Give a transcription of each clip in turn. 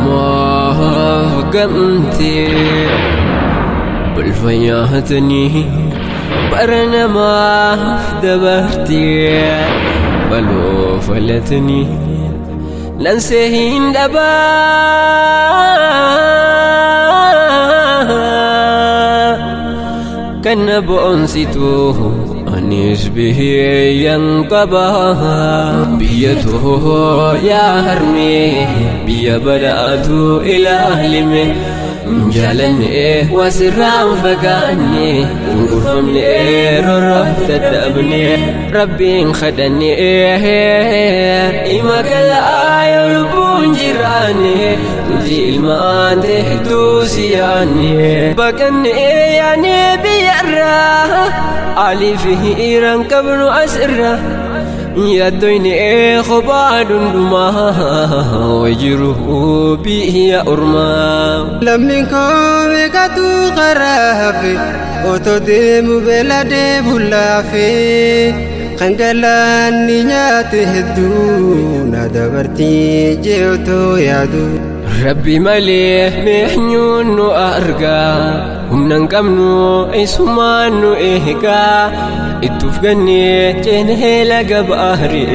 Oromoo gamtee balfa nyaatanii bara namaaf dabartee baloo falatanii nansee hin dhabaa kan na boonsitu anis biyyan qaba biyya too yaa harmee biyya badhaatu ilaalime jaalanne wasirraan fagaanne cunqurfamne roroof dadhabne rabbiin kadhanne ima galaa yoo lubbuun jiraanne nuti ilmaan hedduu si yaanne baqanne yaanne biyyarraa alii fi hiiraan qabnu asirra yaaddoyne kophaa dundumaa wajiru biyya ormaa. Lammiin koo meeqatu karaa hafe otoo deemu beela deebu laafe kan galaanni nyaate hedduu na dabartii jee otoo yaadu. Rabbi malee meenyuun nu argaa humna hin qabnu isumaan nu eegaa ittuuf gannee ceenee laga baarii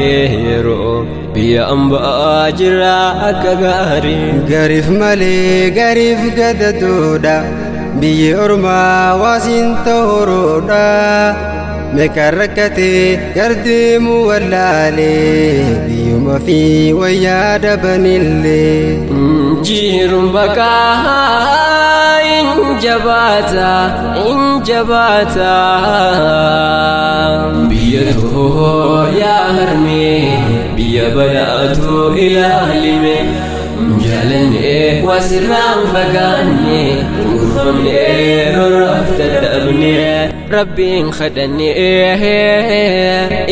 yeroo biyya ambaa jira akka gaarii. Gariif malee gariif gadadoodha biyyi ormaa waasiin tooroodha meeqaan rakkatee gardeemu wallaalee biyyuma fi wayyaa dhabanillee. Jiruun baqaa hin jabaata hin jabaata. Biyya too yaa harmee biyya badhaatu ilaalime jaalanne wasirraan fagaanne cunqurfamne roroof dadhabne rabbiin kadhanne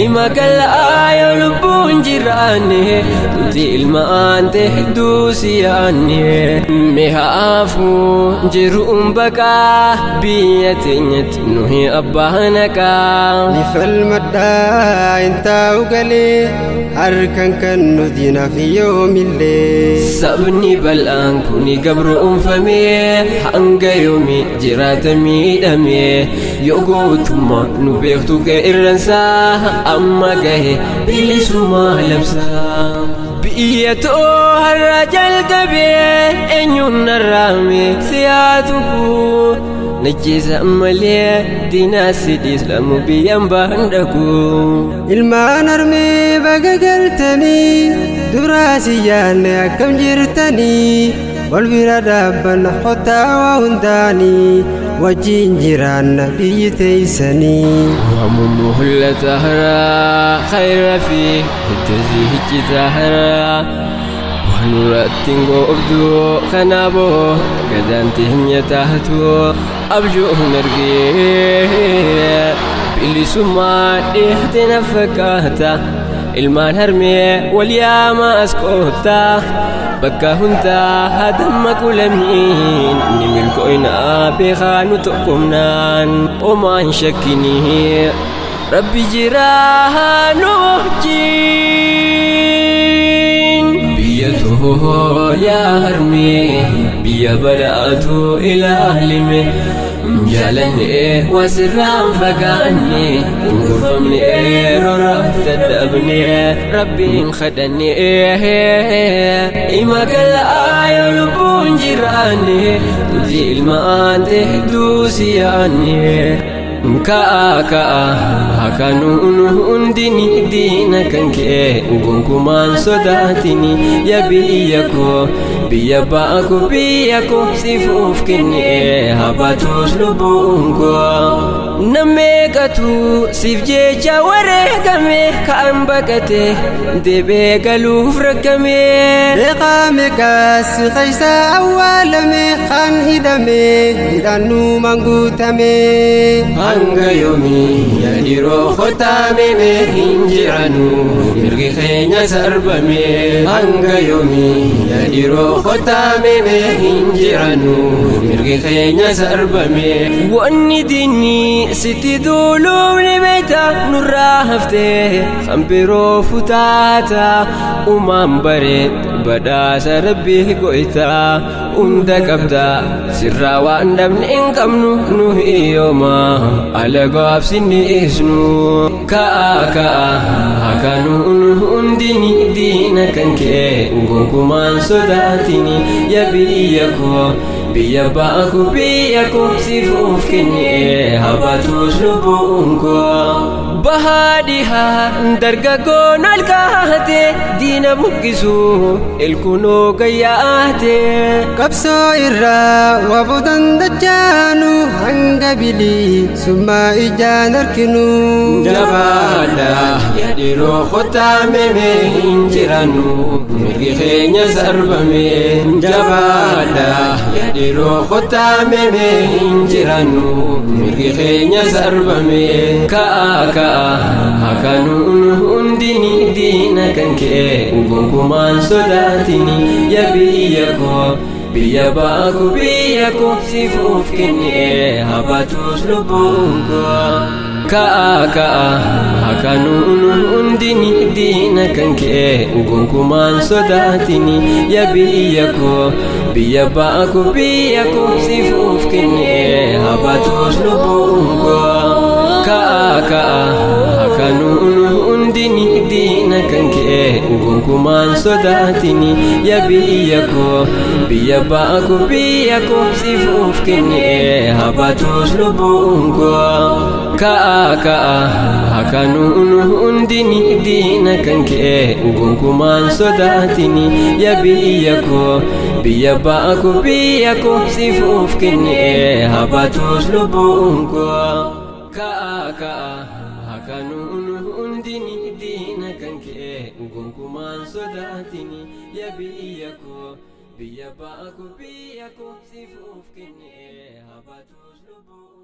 ima galaa yoo lubbuun jiraanne nuti ilmaan hedduu si yaanne mi'aafuu jiruun baqaa biyya teenyatti nuyi abbaa naqaa. Ni falmadhaa hin taa'u galee harkan kan nuti naaf yoomillee. Sabni bal'aan kun gabroonfamee hanga yoomii jiraata miidhamee yoo gootummaa nu beektu qeerransaa amma gahe bilisummaa labsaa. Biyya too har'a jalqabee eenyuun narraame siyaatu kuu najjeesa malee diinaa sidhiis lamu biyyaan baan dhaqu. Ilmaan harmee baga galtanii duraa si yaanne akkam jirtanii wal bira dhaabbanna kottaa waa hundaanii wajjin jiraanna biyyi teeysanii. ومهلة هرا خير في التزهج تهرا ونرتن قبدو خنابو قدانتهن يتهتو أبجو نرقي bilisummaa dhiyaate na fakkaata ilmaan harmee wal yaama as koottaa bakka hundaa hadamma qulamiin ni milkooyna beekaa nu tokkomnaan omaan shakkinii rabbi jiraa nu wajjiin. Biyya too yaa harmee biyya badhaatu ilaalime jaalanne wasirraan fagaanne cunqurfamne roroof dadhabne rabbiin kadhanne ima galaa yoo lubbuun jiraanne nuti ilmaan hedduu si yaanne. Ka'a ka'a hakanuun hundini diina kan kee gonkumaan sodaatini yaa biyya koo biyya baako biyya koo sifuuf kenne habaatus lubbuun koo. Nammeeqatu siif jecha wareegame kaan baqate deebee galuuf rakkame. Beekaa meeqas keessa awwaalame kan hidhame hidhannumaan guutame. Hanga yoomii yaa dhiiroo kottaa meemee hin jiranu mirgi keenya sarbame. Hanga yoomii yaa dhiiroo kottaa meemee hin jiranu mirgi keenya sarbame. Wanni diinni sitti duuluun beekta nurraa haftee kan biroo futaata uumaan bare Badhaasa rabbii goytaa hunda qabda, sirraa waan dhabne hin qabnu. Nu hiyyooma alagaaf sinniisnu. Ka'a, ka'a, hakanuun hundini diina kan kee gonkumaan sodaatini. Ya biyya koo, biyya baako, biyya koo sifuuf kenne habatus lubbuun koo. Bahaa dhihaa dargaggoon ol kaate, diina buqqisu ilkunoo gayyaate. Qabsoo irraa wabudan dachaanu hanga bilisummaa ijaan arginu. Jabaadha yaa dhiiroo, kottaa meemee, hin jirannu mirgi keenya sarbame. Jabaadha yaa dhiiroo, kottaa meemee, hin jirannu mirgi keenya sarbame. Ka'a, ka'a, hakanuun hundini diina kan kee gonkumaan sodaatini. Ya biyya koo, biyya baako, biyya koo sifuuf kenne habatus lubbuun koo. Ka'a, ka'a, hakanuun hundini diina kan kee gonkumaan sodaatini. Ya biyya koo, biyya baako, biyya koo sifuuf kenne habatus lubbuun koo. Ka'a, ka'a, hakanuun hundini diina kan kee gonkumaan sodaatini. Ya biyya koo, biyya baako, biyya koo sifuuf kenne habatus lubbuun koo. Ka'a, ka'a, hakanuun hundini diina kan kee gonkumaan sodaatini. Ya biyya koo, biyya baako, biyya koo sifuuf kenne habatus lubbuun koo. Ka'a, ka'a, hakanuun hundini diina kan kee gonkumaan sodaatini. Ya biyya koo, biyya baako, biyya koo sifuuf kenne habatus lubbuun.